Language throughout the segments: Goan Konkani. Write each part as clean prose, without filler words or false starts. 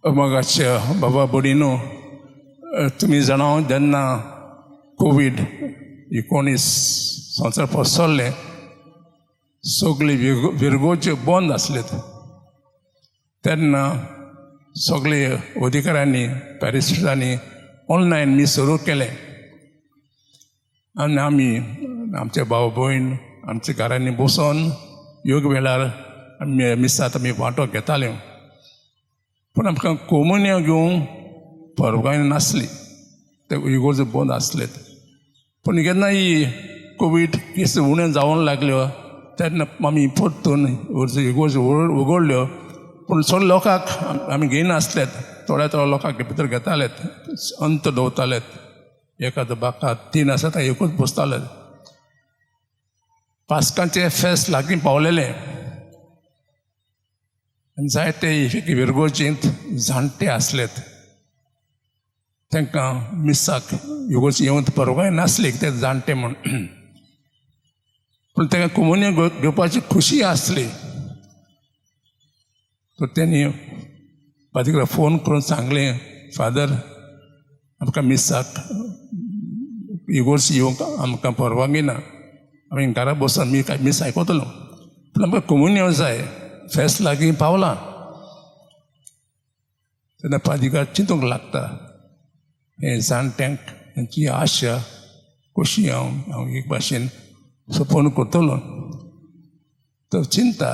मोगाच्या बाबा भयणीनो, तुमी जाणा, जेन्ना कोवीड 19 संवसार पसरलें, सगळी इगर्ज्यो बंद आसलेत. तेन्ना सगळे अधिकाऱ्यांनी, पॅरिस्टरांनी ऑनलायन मीस सुरू केलें आनी आमी आमचे भाव भयण आमच्या घरांनी बसोन योग्य वेळार आमी मिसांत आमी वांटो घेताले. पूण आमकां कोमुन्यो घेवंक परवानगी नासली, ते इगर्जो बंद आसलेत. पूण जेन्ना ही कोवीड केस उणें जावंक लागल्यो, तेन्ना आमी परतून इगर्जो उगडल्यो. पूण सगळे लोकांक आमी घेयनासलेत, थोड्या थोड्या लोकांक भितर घेतालेत, अंतर दवरतालेत. एखादो बांकार तीन आसा, ताका एकूच बसताले. पास्कांचें फेस्त लागीं पावलेलें आनी जायते इगर्जेंत जाणटे आसलेत. तांकां मिसाक इगर्ज येवंक परवानगी नासली, ते जाणटे म्हूण. पूण तांकां कोमुन्यो घेवपाची खुशी आसली. तर तेणी पाद्रीक फोन करून सांगलें, "फादर, आमकां मिसाक इगर्ज येवंक आमकां परवानगी ना. आमी घरा बसून मी मीस आयकतलो, पूण आमकां कोमुन्यो जाय. फेस्त लागीं पावलां." तेन्ना पाद्रीक चिंतूंक लागता, हे जाणट्यांक हेंची आशा कशी हांव एक भाशेन सपन करतलो? तर चिंता,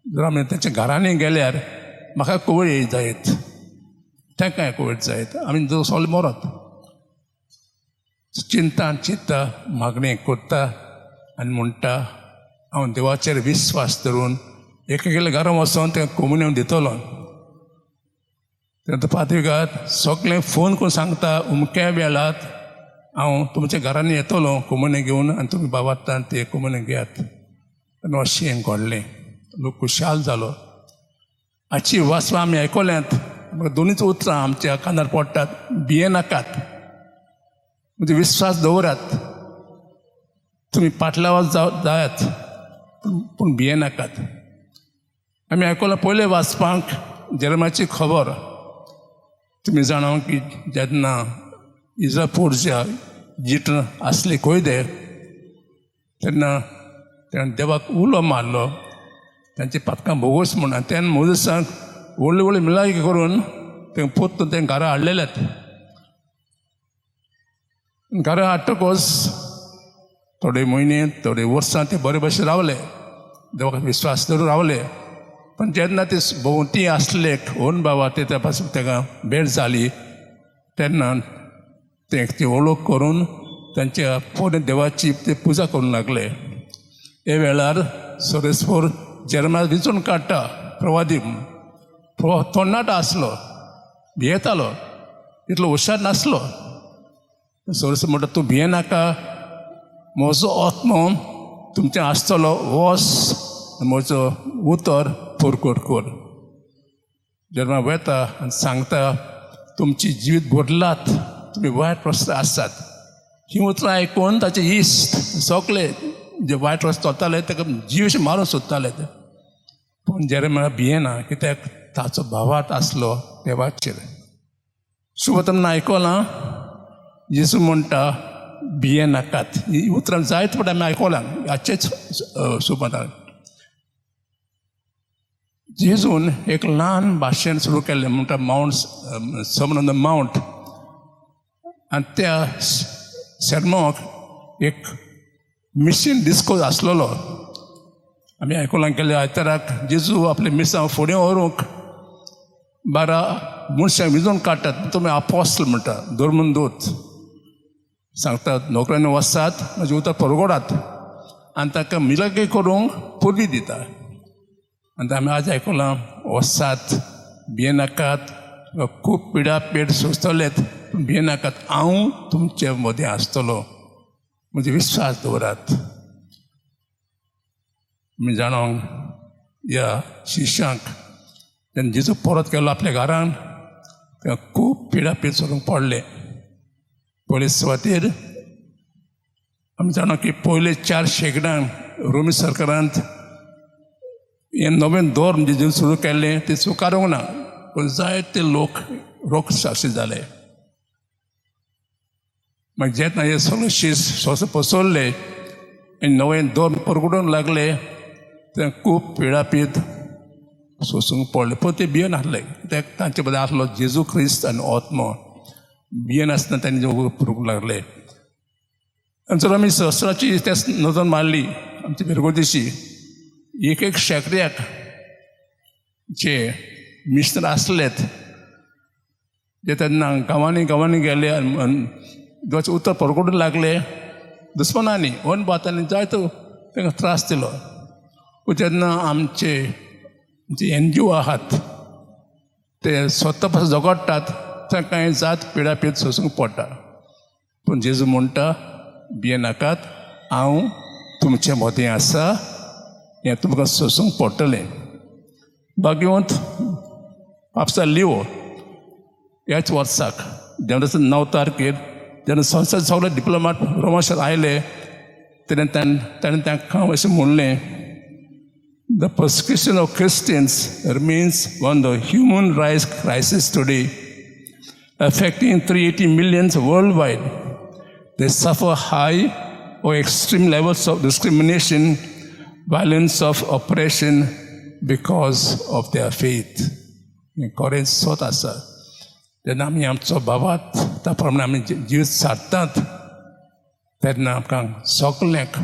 जर आमी तेंच्या घरांनी गेल्यार म्हाका कोवीड जायत, तांकांय कोवीड जायत, आमी जो सगळे मरत. चिंता चिंता मागणें करता आनी म्हणटा, "हांव देवाचेर विस्वास धरून एकेले घरा वचोन तें कोमुन्यांव दितलो." तेन्ना पाद्रीगाद सगळें फोन करून सांगता, "अमक्या वेळात हांव तुमच्या घरांनी येतलो कोमुन्यो घेवन आनी तुमी बाबातान ते कोमुन्यो घेयात." आनी अशें घडलें. लोक खुशाल जालो. हाची वाचपां आमी आयकल्यांत. आमकां दोनूच उतरां आमच्या कानार पडटात, "भियेनाकात, म्हणजे विस्वास दवरात. तुमी पाटलावात जाव जायात, पूण भियेनाकात." आमी आयकलां पयले वाचपांक जेरमाची खबर. तुमी जाणा की जेन्ना इजापूरच्या जिट आसले कोयदे, तेन्ना तेणें देवाक उलो मारलो, तांची पातकां भोगोस म्हूण. आनी तेन्ना मोजसाक व्हडले व्हडले मिलाग्री करून ते पोत्तून ते घरा हाडलेलेत. घरा हाडटकच थोडे म्हयने, थोडे वर्सां ते बरे भशेन रावले, देवाक विस्वास धरून रावले. पण जेन्ना ते भोंवती आसले ओन बाबा ते त्या पासून ताका भेट जाली, तेन्ना ते ती वळख करून तांच्या पोरण्या देवाची ते पुजा करूंक लागले. हे वेळार सोरेस्पोर जेरमास विंचून काडटा प्रवादी. तरणाटो आसलो, भियेतालो, इतलो हुशार नासलो. सोरस म्हणटा, "तूं भियेनाका, म्हजो आत्मो तुमचें आसतलो. वोस, म्हजो उतर परकोट कर." जेन्ना वता आनी सांगता, "तुमची जिवीत बदलात, तुमी वायट रस्ते आसात." ही उतरां आयकून ताचे इश्ट सगळे जे वायट रस्ते चलताले, ताका जीव मारूंक सोदताले ते. पूण जेरेमिया भियेना, कित्याक ताचो भावार्थ आसलो देवाचेर. सुबतम आयकलां, जेजू म्हणटा, "भियेनाकात." ही उतरां जायत फावट आमी आयकलां हाचेच सुबतान. जेजून एक ल्हान भाशण सुरू केल्लें, म्हणटा Mount, Sermon on the Mount. आनी त्या शेरमांवाक एक मिशन डिस्कोर्स आसलेलो. आमी आयकलां, गेल्ले आयताराक जेजू आपले मिसांव फुडें व्हरूंक 12 मनशांक विंचून काडटात. तुमी आपोस्ल म्हणटा, धर्मदूत. सांगतात, नोकऱ्यांनी वचात, म्हजें उतर परगडात आनी ताका मिलाग्री करूंक परबी दिता. आनी आमी आज आयकलां, वचात, भियेनाकात, खूब पिडा पेड सोंसतलेत, पूण भियेनाकात, हांव तुमचे मदें आसतलो, म्हजे विस्वास दवरात. आमी जाणा, ह्या शिश्यांक तेन्ना जेजू परत गेलो आपल्या घरान, तेन्ना खूब पिडा पेड सोसूंक पडले. पयले सुवातेर आमी जाणा की पयले चार शेंकड्यां रोमी सरकारांत हें नवें धर्म जेजून सुरू केल्लें तें स्विकारूंक ना. पूण जायते लोक रोग साक्षी जाले. मागीर जेन्ना हे सगळे शीस सोंस पसरले आनी नवें धर्म परगटूंक लागले तेन्ना खूब पिडापीड सोंसूंक पडलें. पूण ते भियेन आसले कित्याक तांचे बद्दल आसलो जेजू क्रिस्त आनी आत्मो. भियेनासतना तांणी करूंक लागले. आनी जर आमी शास्त्राची तेच नदर मारली आमची फिरगर्जेची एक एक शेंकड्याक जे मिशनर आसलेत जे तेन्ना गांवांनी गांवांनी गेले आनी देवाचें उतर परगटूंक लागले, दुस्मनांनी वन बातांनी जायतो तांकां त्रास दिलो. पूण जेन्ना आमचे जे एनजीओ आहात ते स्वता पासून झगडटात तांकां कांय जात पिडापीड सोंसूंक पडटा. पूण जेजू म्हणटा, भियेनाकात, हांव तुमचे मदीं आसा, हें तुमकां सोंसूंक पडटलें. भाग्यवंत पापसा लिओ ह्याच वर्साक जेन्ना 9 तारखेर जेन्ना संवसार सगळे डिप्लोमाट रोमा आयले तेन्ना ताणें तांकां अशें म्हणलें, "The persecution of Christians remains one of the human rights crisis today, affecting 380 millions worldwide. They suffer high or extreme levels of discrimination, violence of oppression because of their faith." हें खरें सत आसा. जेन्ना आमी आमचो भावार्थ त्या प्रमाणे आमी जिवीत सारतात तेन्ना आमकां सगल्यांक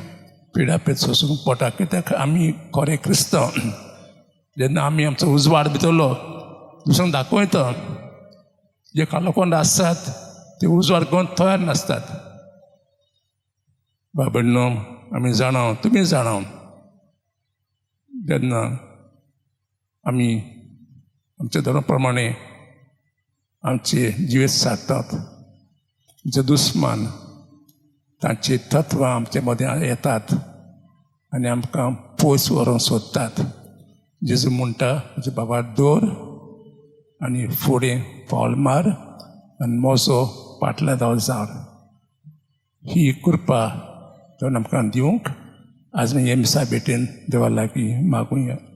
पिडापीड सोंसूंक पडटा कित्याक आमी खरें क्रिस्तांव. जेन्ना आमी आमचो उजवाड भितरलो दुसऱ्यांक दाखयता, जे कालोकोंड आसतात ते उजवाड करून तयार नासतात. बाबडनो, आमी जाणा, तुमी जाणा, जेन्ना आमी आमच्या धर्मा प्रमाणे आमचे जिवीत सारतात, आमचे दुस्मान तांची तत्वां आमचे मदें येतात आनी आमकां पयस व्हरूंक सोदतात. जेजू म्हणटा, म्हजे बाबा दवर आनी फुडें पावल मार आनी म्हजो पाटल्या धांव जाव. ही कृपा देवान आमकां दिवंक आज हे मिसा भेटेन देवा लागीं मागुया.